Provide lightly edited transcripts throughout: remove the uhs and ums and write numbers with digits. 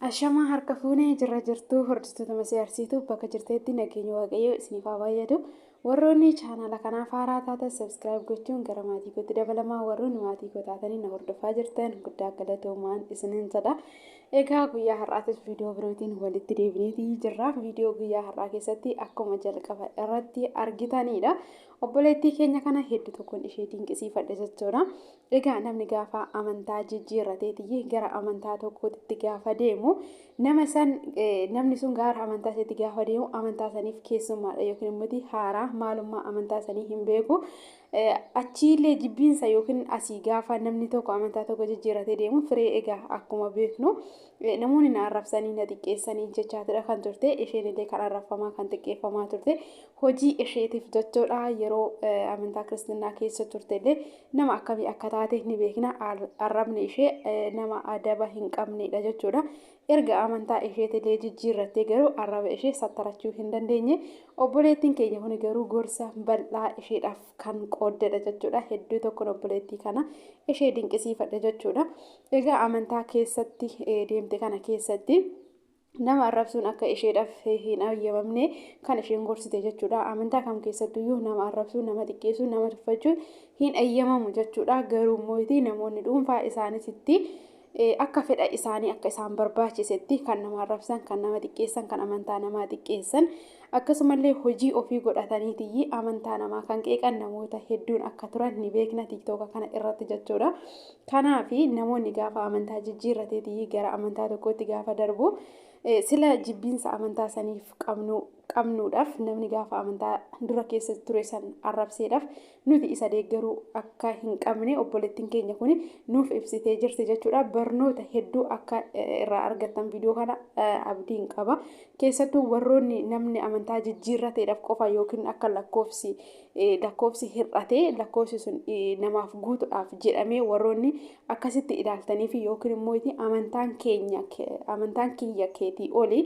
Ashamaa harka fuunee jirra jirtuu hordoftoota Masii Arsiituu bakka jirteetti nageenya Waaqayyoo isiniif haa baay'atu. Warroonni chaanaala kanaaf haaraa taatan subscribe gochuun gara maatii kootti dabalamaa, warroonni maatii koo taatanii na hordofaa jirtan guddaa galatoomaan isiniin jedha. Egaa guyyaa har'aatis viidiyoo birootiin walitti deebineetii jirra. Viidiyoo guyyaa har'aa keessatti akkuma jalqaba irratti argitanidha. Obboleettii keenya kana hedduu tokkoon ishee dinqisiifadhe jechuudha. Egaa namni gaafa amantaa jijjiirrateetii gara amantaa tokkootti gaafa deemu, nama san namni sun gara amantaa isaatti gaafa deemu amantaa saniif keessummaadha yookiin immoo haaraa, maalummaa amantaa sanii hin beeku. Achiillee jibbiinsa yookiin asii gaafa namni tokko amantaa tokko jijjiirratee deemu firee egaa akkuma beeknu namoonni na arrabsanii na xiqqeessanii jechaatidha kan turte. Isheen illee kan arrabfamaa kan xiqqeeffamaa turte hojii isheetiif jechuudha. Yeroo amantaa kiristinnaa keessa turte illee nama akkamii akka taate ni beekna. Arrabni ishee nama adaba hin qabnedha jechuudha. Erga amantaa isheetillee jijjiirrattee garuu arraba ishee sattarachuu hin dandeenye. Obboleettiin keenya kun garuu gorsa bal'aa isheedhaaf kan qooddedha jechuudha. Hedduu tokkoon obboleettii kana ishee dinqisiifadhe jechuudha. Egaa amantaa keessatti deemte kana keessatti nama arrabsuun akka isheedhaaf hin ayyamamne kan isheen gorsite jechuudha. Amantaa kam keessattuyyuu nama arrabsuu, nama xiqqeessuu, nama tuffachuun hin ayyamamu jechuudha. Garuu immoo namoonni dhuunfaa isaaniitti akka fedha isaanii akka isaan barbaachisetti kan nama arrabsan, kan nama xiqqeessan, kan amantaa namaa xiqqeessan, akkasumallee hojii ofii godhataniitiyyi amantaa namaa kan qeeqan namoota hedduun akka turan ni beekna TikToka kana irratti jechuudha. Kanaaf namoonni gaafa amantaa jijjiirrateetiyyi gara amantaa tokkootti gaafa darbu sila jibbiinsa amantaa saniif qabnu qabnuudhaaf namni gaafa amantaa dura keessa ture san arrabseedhaaf nuti isa deeggaruu akka hin qabne obboleettiin keenya kun nuuf ibsitee jirti jechuudha. Barnoota hedduu akka irraa argattan viidiyoo kana abdiin qaba. Keessattuu warroonni namni amantaa jijjiirrateedhaaf qofa yookiin akka lakkoofsi hir'atee lakkoofsi sun namaaf guutuudhaaf jedhamee warroonni akkasitti ilaaltanii fi yookiin immoo amantaan keenya amantaan kiyya keetii olii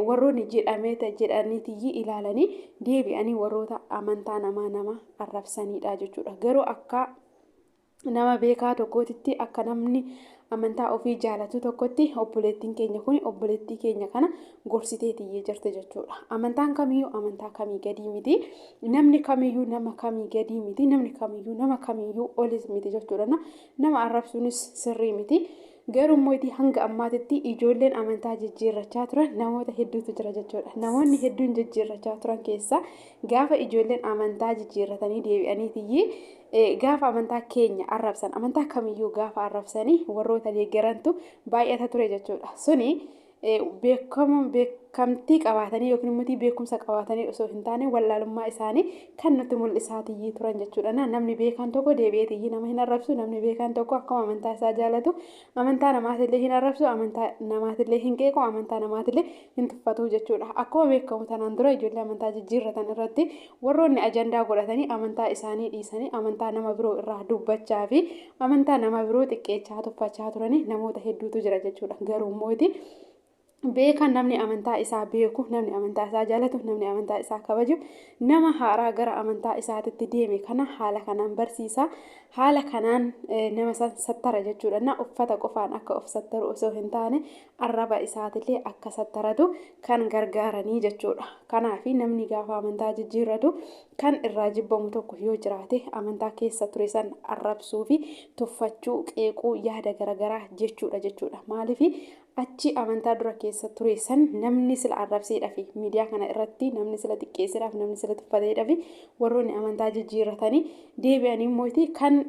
warroonni jedhamee jedhaniitiyyi ilaalanii deebi'anii warroota amantaa namaa nama arrabsanidha jechuudha. Garuu akka nama beekaa tokkootitti, akka namni amantaa ofii jaalatu tokkotti obboleettiin keenya kun obboleettii keenya kana gorsiteetiyyee jirti jechuudha. Amantaan kamiyyuu amantaa kamii gadii miti. Namni kamiyyuu nama kamii gadii miti. Namni kamiyyuu nama kamiyyuu olis miti jechuudha. Nama arrabsuunis sirrii miti. Garuu immoo hanga ammaatitti ijoolleen amantaa jijjiirrachaa turan namoota hedduutu jira jechuudha. Namoonni hedduun jijjiirrachaa turan keessaa gaafa ijoolleen amantaa jijjiirratanii deebi'aniitiyyi gaafa amantaa keenya arrabsan, amantaa kamiyyuu gaafa arrabsanii warroota deeggarantu baay'ata ture jechuudha. Suni beekamtii qabaatanii yookiin immoo beekumsa qabaatanii osoo hin taane wallaalummaa isaanii kan nutti mul'isaatiyyii turan jechuudha. Namni beekaan tokko deebi'eetiyyii nama hin arrabsu. Namni beekaan tokko akkuma amantaa isaa jaalatu amantaa namaatillee hin arrabsu, amantaa namaatillee hin qeequ, amantaa namaatillee hin tuffatu jechuudha. Akkuma beekamu tanaan dura ijoollee amantaa jijjiirratan irratti warroonni ajandaa godhatanii amantaa isaanii dhiisanii amantaa nama biroo irraa dubbachaa fi amantaa nama biroo xiqqeechaa tuffachaa turanii namoota hedduutu jira jechuudha. Garuu immoo beekan namni amantaa isaa beeku, namni amantaa isaa jaalatu, namni amantaa isaa kabaju nama haaraa gara amantaa isaatitti deeme kana haala kanaan barsiisa, haala kanaan nama san sattara jechuudha. Na uffata qofaan akka of sattaru osoo hin taane arraba isaatillee akka sattaratu kan gargaaranii jechuudha. Kanaaf namni gaafa amantaa jijjiirratu kan irraa jibbamu tokko yoo jiraate amantaa keessa ture san arrabsuu fi tuffachuu, qeequu, yaada garaagaraa jechuudha. Maaliif achi amantaa dura keessa ture san namni sila arrabseedhaa fi miidiyaa kana irratti namni sila xiqqeesseedhaaf, namni sila tuffateedhaaf warroonni amantaa jijjiirratanii deebi'anii immoo kan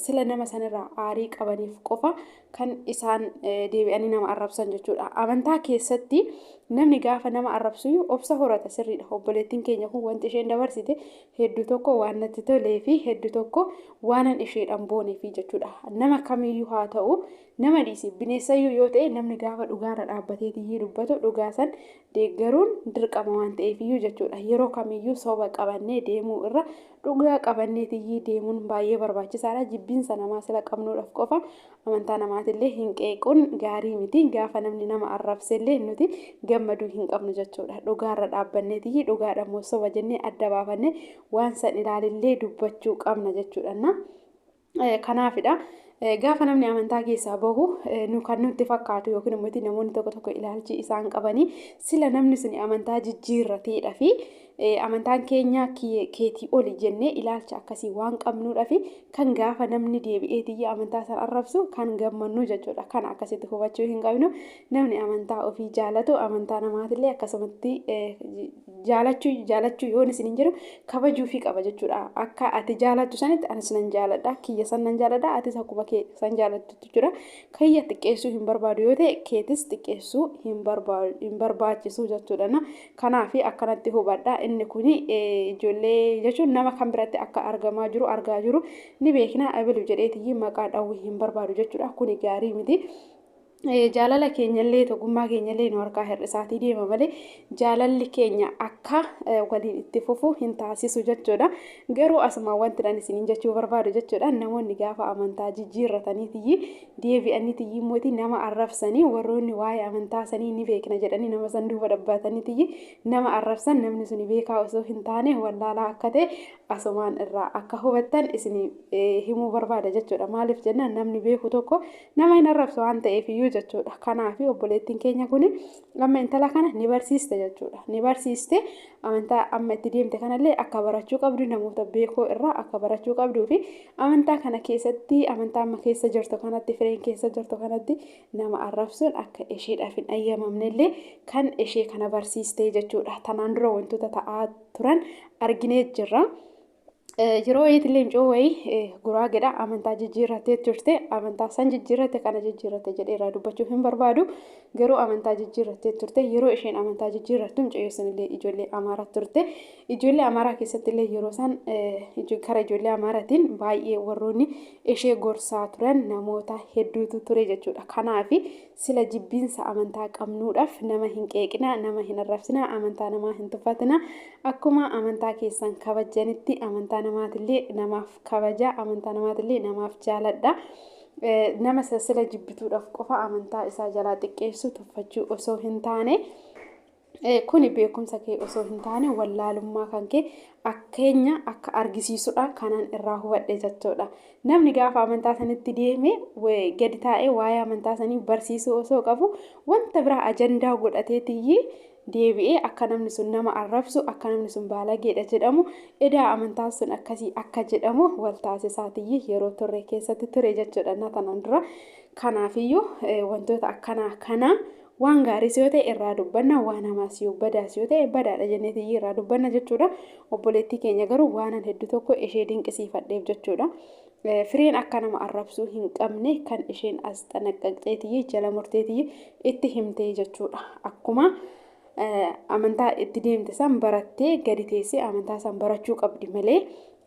sila nama sanirraa aarii qabaniif qofa kan isaan deebi'anii nama arrabsan jechuudha. Amantaa keessatti namni gaafa nama arrabsu obsa horata sirriidha. Obboleettiin keenya kun wanti isheen dabarsite hedduu tokko waan natti tolee fi hedduu tokko waanan isheedhaan booneefi jechuudha. Nama kamiyyuu haa ta'u, nama dhiisi bineensayyuu yoo ta'e, namni gaafa dhugaarra dhaabbateetiyyuu dubbatu dhugaa san deeggaruun dirqama waan ta'eefiyyuu jechuudha. Yeroo kamiyyuu soba qabannee deemuu irra dhugaa qabanneetiyyuu deemuun baay'ee barbaachisaadha. Jibbiinsa namaa sila qabnuudhaaf qofa amantaa namaatillee hin qeequun gaarii miti. Gaafa namni nama arrabsellee nuti gammaduu hin qabnu jechuudha. Dhugaarra dhaabbanneetiyyuu dhugaadha moo soba jennee adda baafannee waan san ilaalillee dubbachuu qabna jechuudha. Kanaafidha. Gaafa namni amantaa keessaa bahu nu kan nutti fakkaatu yookiin immoo namoonni tokko tokko ilaalchi isaan qabanii sila namni sun amantaa jijjiirrateedha fi amantaan keenya keetii oli jennee ilaalcha akkasii waan qabnuudha fi kan gaafa namni deebi'eetiyya amantaa san arrabsu kan gammannu jechuudha. Kana akkasitti hubachuu hin qabnu. Namni amantaa ofii jaalatu amantaa namaatillee akkasumatti jaalachuu yoon isin hin jedhu kabajuufii qaba jechuudha. Akka ati jaalattu sanitti anis nan jaaladha, kiyya san nan jaaladha, atis akkuma kee san jaalattu jechuudha. Kiyya xiqqeessuu hin barbaadu yoo ta'e keetis xiqqeessuu hin barbaachisu jechuudha. Kanaaf akkanatti hubadha. Inni kuni ijoollee jechuun nama kan biratti akka argamaa jiru argaa jiru ni beekna. Abilu jedheetiyyi maqaa dhawwii hin barbaadu jechuudha. Kuni gaarii miti. Jaalala keenyallee tokkummaa keenyallee nu harkaa hir'isaatii deema malee jaalalli keenya akka waliin itti fufu hin taasisu jechuudha. Garuu asuma wanti ani isiniin jechuu barbaadu jechuudha. Namoonni gaafa amantaa jijjiirrataniitiyyi deebi'aniitiyyi immooti nama arrabsanii warroonni waa'ee amantaa sanii ni beekna jedhanii nama san duuba dhaabbataniitiyyi nama arrabsan namni suni beekaa osoo hin taane wallaalaa akka ta'e asumaan irraa akka hubattan isin himuu barbaada jechuudha. Maaliif jennaan namni beeku tokko nama hin arrabsu waan ta'eef iyyuu jechuudha. Kanaaf obboleettiin keenya kun amma intala kana ni barsiiste jechuudha. Ni barsiiste amantaa amma itti deemte kanallee akka barachuu qabdu namoota beekoo irraa akka barachuu qabduu fi amantaa kana keessatti amantaa amma keessa jirtu kanatti fireen keessa jirtu kanatti nama arrabsuun akka isheedhaaf hin ayyamamnellee kan ishee kana barsiiste jechuudha. Tanaan dura wantoota ta'aa turan arginee jirra. Yeroo wayiitillee mucoo wayii guraagedha amantaa jijjiirrattee turte, amantaa san jijjiirratte kana jijjiirratte jedhee irraa dubbachuu hin barbaadu. Garuu amantaa jijjiirrattee turte. Yeroo isheen amantaa jijjiirrattu mucayyoo sanillee ijoollee amaaraa turte. Ijoollee amaaraa keessatti illee yeroo san karaa ijoollee amaaraatiin baay'ee warroonni ishee gorsaa turan namoota hedduutu ture jechuudha. Kanaaf sila jibbiinsa amantaa qabnuudhaaf nama hin qeeqina, nama hin arrabsina, amantaa namaa hin tuffatina. Akkuma amantaa keessan kabajanitti amantaa namaatillee namaaf kabaja, amantaa namaatillee namaaf jaaladha. Nama sila jibbituudhaaf qofa amantaa isaa jalaa xiqqeessu tuffachuu osoo hin taane kuni beekumsa kee osoo hin taane wallaalummaa kan kee akkeenya akka argisiisudha kanan irraa hubadhe jechuudha. Namni gaafa amantaa sanitti deeme gadi taa'ee waa'ee amantaa sanii barsiisuu osoo qabu wanta biraa ajandaa godhateetiyyi deebi'ee akka namni sun nama arrabsu, akka namni sun baalageedha jedhamu, edaa amantaan sun akkasii akka jedhamu wal taasisaatiyyi yeroo turre keessatti ture jechuudha. Na tanaan dura kanaafiyyuu wantoota akkanaa kana waan gaariis yoo ta'e irraa dubbanna, waan hamaas yoo badaas yoo ta'e badaadha jenneetiyyi irraa dubbanna jechuudha. Obboleettii keenya garuu waanan hedduu tokko ishee dinqisiifadheef jechuudha. Fireen akka nama arrabsuu hin qabne kan isheen as xanaqqaqxeetiyyi jala murteetiyyi itti himtee jechuudha. Akkuma amantaa itti deemte san barattee gadi teessee amantaa san barachuu qabdi malee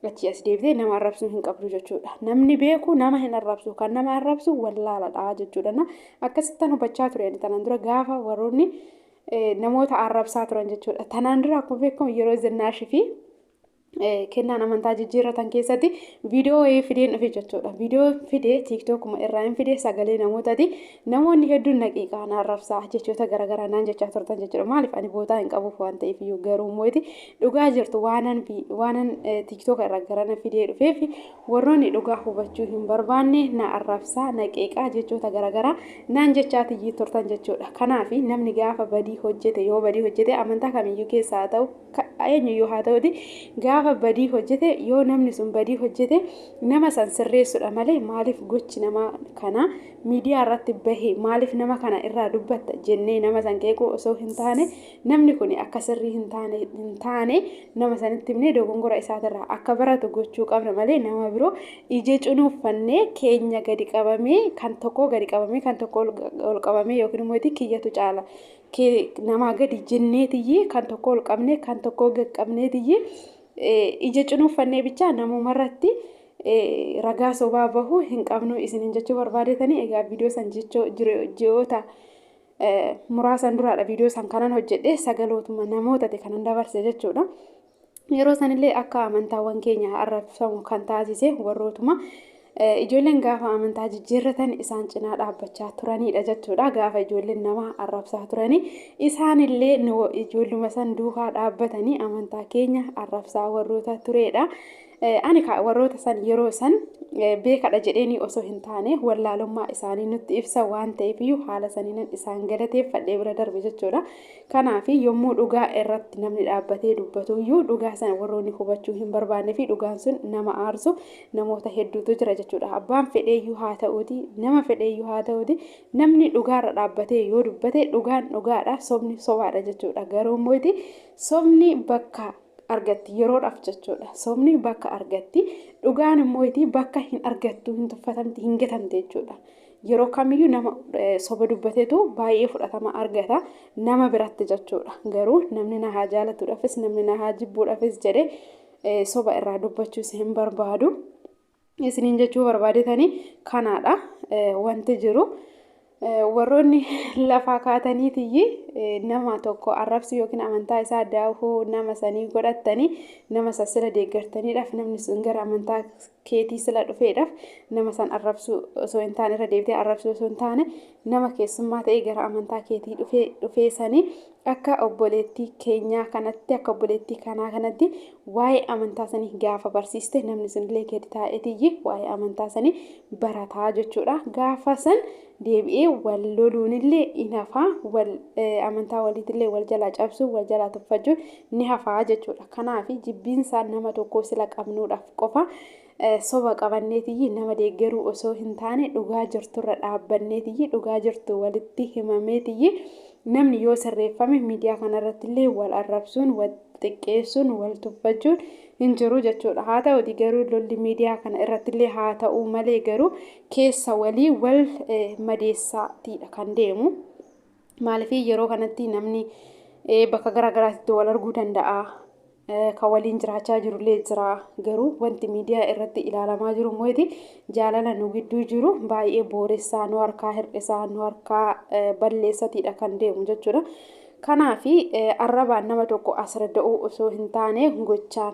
achi as deebitee nama arrabsuu hin qabdu jechuudha. Namni beeku nama hin arrabsu, kan nama arrabsu wallaaladha jechuudha. Akkasittan hubachaa ture tanaan dura gaafa warroonni namoota arrabsaa turan jechuudha. Tanaan dura akkuma beekamu yeroo Zinnaashii fi kennaan amantaa jijjiirratan keessatti viidiyoo wayii fideen dhufe jechuudha. Viidiyoo fidee tiiktookuma irraa hin fide sagalee namootaati. Namoonni hedduun naqiiqaa na arrabsaa jechoota garaagaraa naan jechaa turtan jechuudha. Maaliif ani bootaa hin qabuuf waan ta'eef iyyuu garuu immoo dhugaa jirtu waanan tiiktooka irraa garana fidee dhufeef warroonni dhugaa hubachuu hin barbaanne na arrabsaa naqiiqaa jechoota garaagaraa naan jechaatiyyii turtan jechuudha. Kanaaf namni gaafa badii hojjete yoo badii hojjete amantaa kamiyyuu keessaa haa ta'u eenyuyyuu haa ta'uti gaafa badii hojjete yoo namni sun badii hojjete nama san sirreessudha malee maaliif gochi nama kana miidiyaa irratti bahe maaliif nama kana irraa dubbatta jennee nama san qeequu osoo hin taane namni kun akka sirrii hin taane nama sanitti himnee dogongora isaatirraa akka baratu gochuu qabna malee nama biroo ija cunuuffannee keenya gadi qabamee kan tokko gadi qabamee kan tokko ol qabamee yookiin immoo kiyyatu caala namaa gadi jenneetiyyi kan tokko ol qabnee kan tokko gad qabneetiyyi ija cunuuffannee bichaa namumarratti ragaa sobaa bahuu hin qabnu isiniin jechuu barbaadetanii. Egaa viidiyoo san ji'oota muraasan duraadha viidiyoo san kanan hojjedhe sagalootuma namootati kanan dabarse jechuudha. Yeroo sanillee akka amantaawwan keenya arrabsamu kan taasise warrootuma ijoolleen gaafa amantaa jijjiirratan isaan cinaa dhaabbachaa turanidha jechuudha. Gaafa ijoolleen nama arrabsaa turanii isaanillee ijoolluma san duukaa dhaabbatanii amantaa keenya arrabsaa warroota turedha. Ani warroota san yeroo san beekadha jedheeni osoo hin taane wallaalummaa isaanii nutti ibsa waan ta'eef iyyuu haala saniinan isaan galateeffadhee bira darbe jechuudha. Kanaaf yommuu dhugaa irratti namni dhaabbatee dubbatu iyyuu dhugaa sana warroonni hubachuu hin barbaanne fi dhugaan sun nama aarsu namoota hedduutu jira jechuudha. Abbaan fedheeyyuu haa ta'uuti, nama fedheeyyuu haa ta'uuti, namni dhugaarra dhaabbatee yoo dubbate dhugaan dhugaadha, sobni sobaadha jechuudha. Garuu immoo sobni bakka argatti yeroodhaaf jechuudha. Sobni bakka argatti, dhugaan immoo bakka hin argattu, hin tuffatamti, hin gatamte jechuudha. Yeroo kamiyyuu nama soba dubbatetu baay'ee fudhatama argata nama biratti jechuudha. Garuu namni na haa jaalatuudhaafis namni na haa jibbuudhaafis jedhee soba irraa dubbachuus hin barbaadu. Isiniin jechuu barbaadetanii kanaadha wanti jiru. Warroonni lafaa kaataniitiyyi nama tokko arrabsuu yookiin amantaa isaa daahuu nama sanii godhattanii nama san sila deeggartaniidhaaf, namni sun gara amantaa keetii sila dhufeedhaaf, nama san arrabsuu osoo hin taane, irra deebitee arrabsuu osoo hin taane, nama keessummaa ta'ee gara amantaa keetii dhufee sanii akka obboleettii keenyaa kanatti, akka obboleettii kanaa kanatti waa'ee amantaa sanii gaafa barsiiste, namni sunillee gadi taa'eetiyyi waa'ee amantaa sanii barataa jechuudha. Gaafa san deebi'ee wal loluunillee in hafaa, wal amantaa waliitillee wal jalaa cabsuu, wal jalaa tuffachuu ni hafaa jechuudha. Kanaaf jibbiinsa nama tokkoo sila qabnuudhaaf qofa soba qabanneetiyyi nama deeggaruu osoo hin taane, dhugaa jirturra dhaabbanneetiyyi dhugaa jirtu walitti himameetiyyi namni yoo sirreeffame, miidiyaa kanarratti illee wal arrabsuun, wal xiqqeessuun, wal tuffachuun hin jiru jechuudha. Haa ta'uti garuu lolli miidiyaa kana irratti illee haa ta'u malee, garuu keessa walii wal madeessaatiidha kan deemu. Maaliif yeroo kanatti namni bakka garaagaraatti wal arguu danda'a. Kan waliin jiraachaa jirullee jira. Garuu wanti miidiyaa irratti ilaalamaa jiru immoo jaalala nu gidduu jiru baay'ee booressaa, nu harkaa hir'isaa, nu harkaa balleessatiidha kan deemu jechuudha. Kanaaf arrabaan nama tokko asirra osoo hin taane gochaan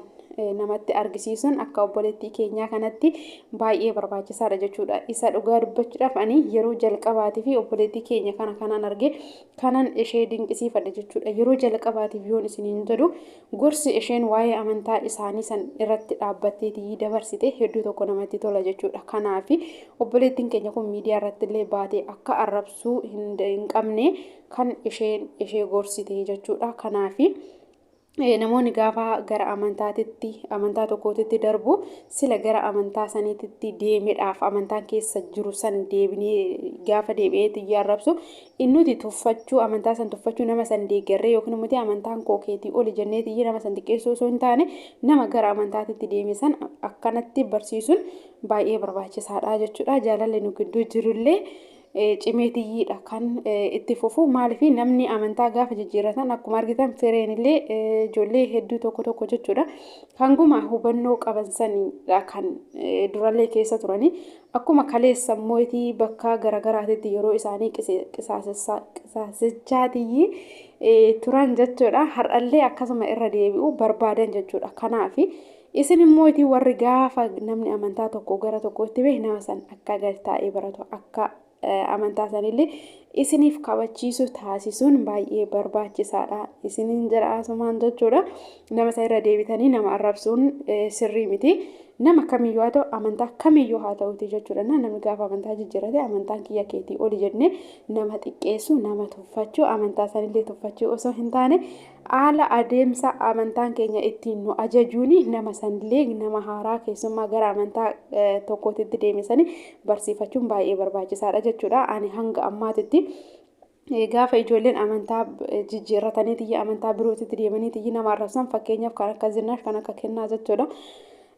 namatti argisiisuun akka obboleettii keenyaa kanatti baay'ee barbaachisaadha jechuudha. Isa dhugaa dubbachuudhaaf ani yeroo jalqabaatii fi obboleettii keenya kana kanan arge kanan ishee dinqisiifadhe jechuudha. Yeroo jalqabaatiif yoon isiniin jedhu, gorsi isheen waa'ee amantaa isaanii san irratti dhaabbatteetii dabarsite hedduu tokko namatti tola jechuudha. Kanaaf obboleettiin keenya kun miidiyaa irratti illee baatee akka arrabsuu hin qabne kan isheen ishee gorsite jechuudha. Kanaaf namoonni gaafa gara amantaatitti, amantaa tokkootitti darbu, sila gara amantaa saniititti deemedhaaf amantaan keessa jiru san deebinee gaafa deebi'ee xiyya arrabsu, innuti tuffachuu, amantaa san tuffachuu, nama san deeggarree yookiin immoo amantaan koo keetii oli jennee xiyya nama san xiqqeessuu osoo hin taane, nama gara amantaatitti deeme san akkanatti barsiisuun baay'ee barbaachisaadha jechuudha. Jaalalli nu gidduu jirullee cimeetiyyiidha kan itti fufu. Maaliif namni amantaa gaafa jijjiirratan, akkuma argitan fireen illee ijoollee hedduu tokko tokko jechuudha, hanguma hubannoo qaban sanidha kan durallee keessa turanii, akkuma kaleessa mootii bakka garagaraatitti yeroo isaanii qisaasessaatiyyi turan jechuudha. Har'allee akkasuma irra deebi'u barbaadan jechuudha. Kanaaf isin immoo warri gaafa namni amantaa tokko gara tokkotti bahe, nama san akka gadi taa'ee baratu, akka amantaa sanillee isiniif kabachiisu taasisuun baay'ee barbaachisaadha isiniin jedha asumaan jechuudha. Nama isa irra deebitanii nama arrabsuun sirrii miti. Nama kamiyyuu haa ta'u, amantaa kamiyyuu haa ta'uti jechuudha. Namni gaafa amantaa jijjiirrate amantaan kiyya keetii oli jennee nama xiqqeessu, nama tuffachuu, amantaa sanillee tuffachuu osoo hin taane, haala adeemsa amantaan keenya ittiin nu ajajuuni nama sanillee, nama haaraa keessummaa gara amantaa tokkootitti deeme sani barsiifachuun baay'ee barbaachisaadha jechuudha. Ani hanga ammaatitti gaafa ijoolleen amantaa jijjiirratanii amantaa birootitti deemanii nama arrabsan, fakkeenyaaf kan akka Zinaash, kan akka Kennaa jechuudha.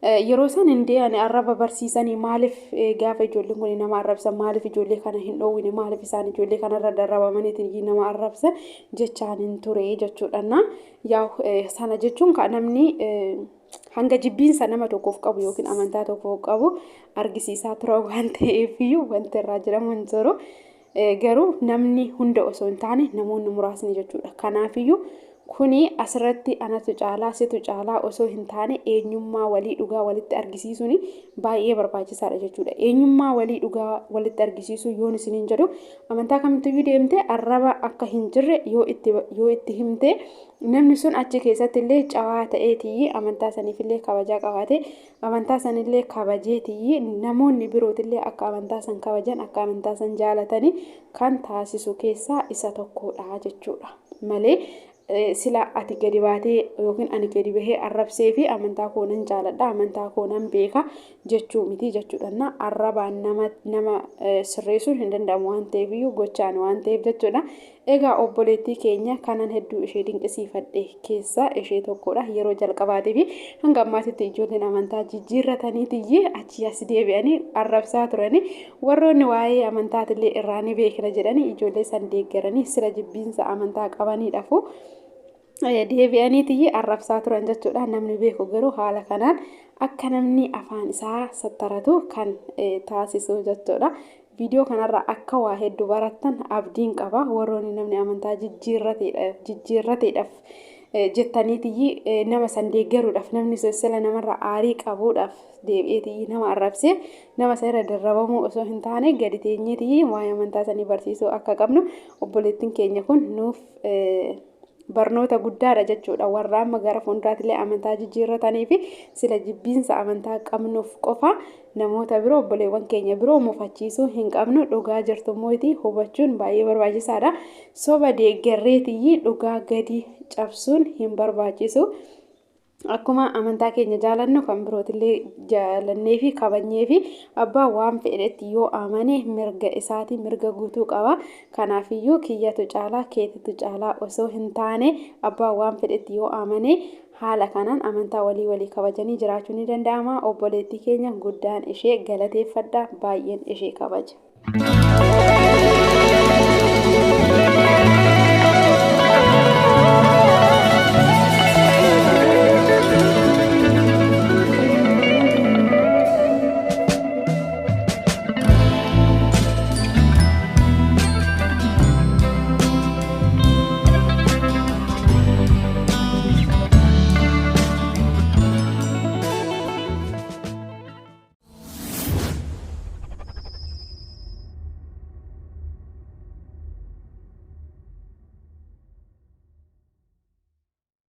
Yeroo isaan hin dee'an arraba barsiisanii, maaliif gaafa ijoolleen kun nama arrabsan, maaliif ijoollee kana hin dhoowwine, maaliif isaan ijoollee kanarra darrabamanii nama arrabsan jechaan hin ture jechuudha. Yaa sana jechuun kan namni hanga jibbiinsa nama tokkoof qabu yookiin amantaa tokkoof qabu argisiisaa tura waan ta'eefiyyuu wanti irraa jedhamu hin jiru. Garuu namni hunda osoo hin taane namoonni muraasni jechuudha. Kanaafiyyuu Kuni asirratti anatu caalaa situ caalaa osoo hin taane eenyummaa walii dhugaa walitti argisiisuun baay'ee barbaachisaadha jechuudha. Eenyummaa walii dhugaa walitti argisiisuu yoon isiniin jedhu, amantaa kamittiyyuu deemte arraba akka hin jirre yoo itti himte, namni sun achi keessatti illee cawaa ta'eetii amantaa saniifillee kabajaa qabaate, amantaa sanillee kabajeetii, namoonni birootillee akka amantaa san kabajan, akka amantaa san jaalatanii kan taasisu keessaa isa tokkodha jechuudha. Malee sila ati gadi baatee yookiin ani gadi bahee arrabsee fi amantaa koo nan jaaladha, amantaa koo nan beeka jechuu miti jechuudha. Arrabaan nama sirreessuun hin danda'amu waan ta'eef iyyuu gochaan waan ta'eef jechuudha. Egaa obboleettii keenya kanan hedduu ishee dinqisiifadhe keessaa ishee tokkodha. Yeroo jalqabaatii fi hanga ammaatitti ijoolleen amantaa jijjiirrataniitiyyi achii as deebi'anii arrabsaa turanii, warroonni waa'ee amantaatillee irraa ni beekna jedhanii ijoollee san deeggaranii sila jibbiinsa amantaa qabaniidhafu deebi'aniitiyyi arrabsaa turan jechuudha. Namni beeku garuu haala kanaan akka namni afaan isaa sattaratu kan taasisu jechuudha. Viidiyoo kanarraa akka waa hedduu barattan abdiin qaba. Warroonni namni amantaa jijjiirrateedhaaf jettaniitiyyi nama san deeggaruudhaaf, namni sila namarraa aarii qabuudhaaf deebi'eetiyyi nama arrabsee nama isa irra darrabamuu osoo hin taane, gadi teenyeetiyyi waa'ee amantaa sanii barsiisuu akka qabnu obboleettiin keenya kun nuuf barnoota guddaadha jechuudha. Warra amma gara fuulduraatti amantaa jijjiirratanii fi sila jibbiinsa amantaa qabnuuf qofa namoota biroo, obboleewwan keenya biroo mufachiisuu hin qabnu. Dhugaa jirtu mootii hubachuun baay'ee barbaachisaadha. Soba deeggarreetiyyi dhugaa gadi cabsuun hin barbaachisu. Akkuma amantaa keenya jaalannu kan birootillee jaalannee fi kabajnee fi abbaa waan fedhetti yoo amane mirga isaati, mirga guutuu qaba. Kanaafiyyuu kiyyatu caalaa keetitu caalaa osoo hin taane, abbaa waan fedhetti yoo amane haala kanaan amantaa walii walii kabajanii jiraachuu ni danda'ama. Obboleettii keenya guddaan ishee galateeffadha, baay'een ishee kabaja.